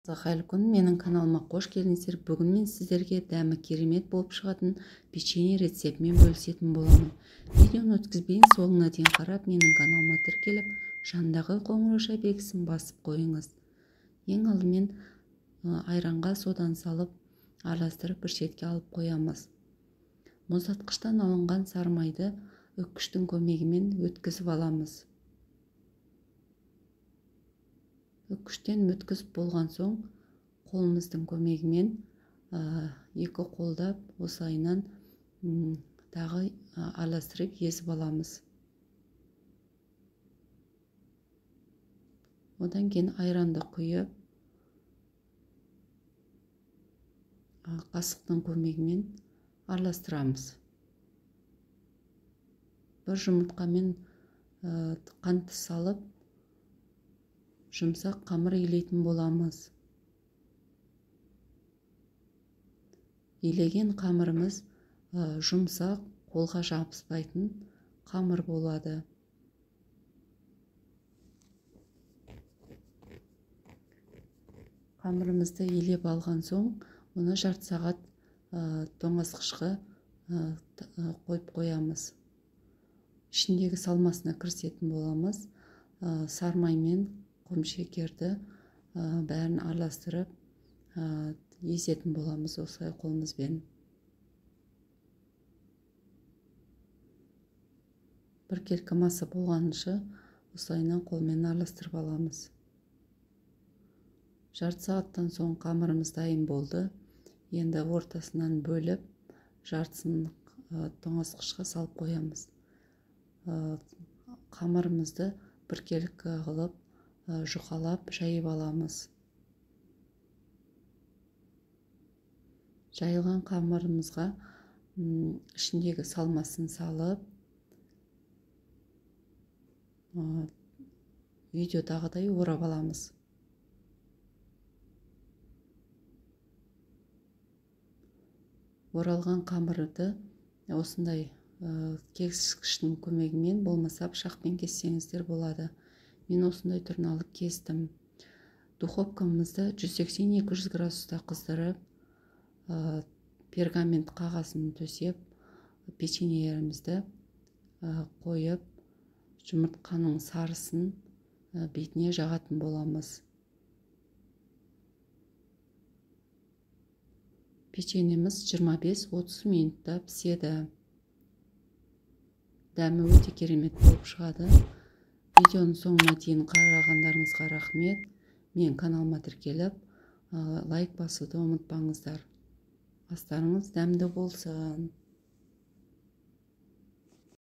Қайырлы күн, менің каналыма қош келдіңіздер. Бүгін мен сіздерге дәмі керемет болып шығатын печенье рецептімен бөлісетін боламын. Видеоны өткізбей соңына дейін қарап, менің каналыма тіркеліп, жанындағы қоңырауша белгісін басып қойыңыз. Ең алдымен айранға содан салып, араластырып бір шетке алып қоямыз. Мұздатқыштан алынған сарымайды үккіштің көмегімен өткізіп аламыз. Үккіштен өткізіп болған соң қолымыздың көмегімен екі қолдап осылайынан тағы араластырып езіп аламыз. Одан кейін айранды құйып, қасықтың көмегімен араластырамыз. Бір жұмыртқамен қантты салып, жұмсақ қамыр илейтін боламыз. Илеген қамырымыз жұмсақ, қолға жабыспайтын қамыр болады. Қамырымызды илеп алған соң, оны жарты сағат тоңазытқышқа қойып қоямыз. Ішіндегі салмасына кірісетін боламыз. Сармаймен құм шекерді бәрін араластырып езетін боламыз осылай қолымызбен. Біркелкі масса болғанша осылайынан қолмен араластырып аламыз. Жарты сағаттан соң қамырымыз дайын болды. Енді ортасынан бөліп, жартысын тоңазытқышқа салып қоямыз. Қамырымызды біркелкі қылып жұқалап жайып аламыз. Жайылған қамырымызға ішіндегі салмасын салып, видеодағыдай орап аламыз. Оралған қамырды осындай кескіштің көмегімен, болмаса пышақпен кессеңіздер болады. Мен осындай түрін алып кестім. Духовкамызды 180-200 градуста қыздырып, пергамент қағазын төсеп, печеньелерімізді қойып, жұмыртқаның сарысын бетіне жағатын боламыз. Печеньеміз 25-30 минутта піседі. Дәмі өте керемет болып шығады. Видеоның соңына дейін қарағандарыңызға рахмет. Мен каналыма тіркеліп, лайк басуды ұмытпаңыздар. Астарыңыз дәмді болсын.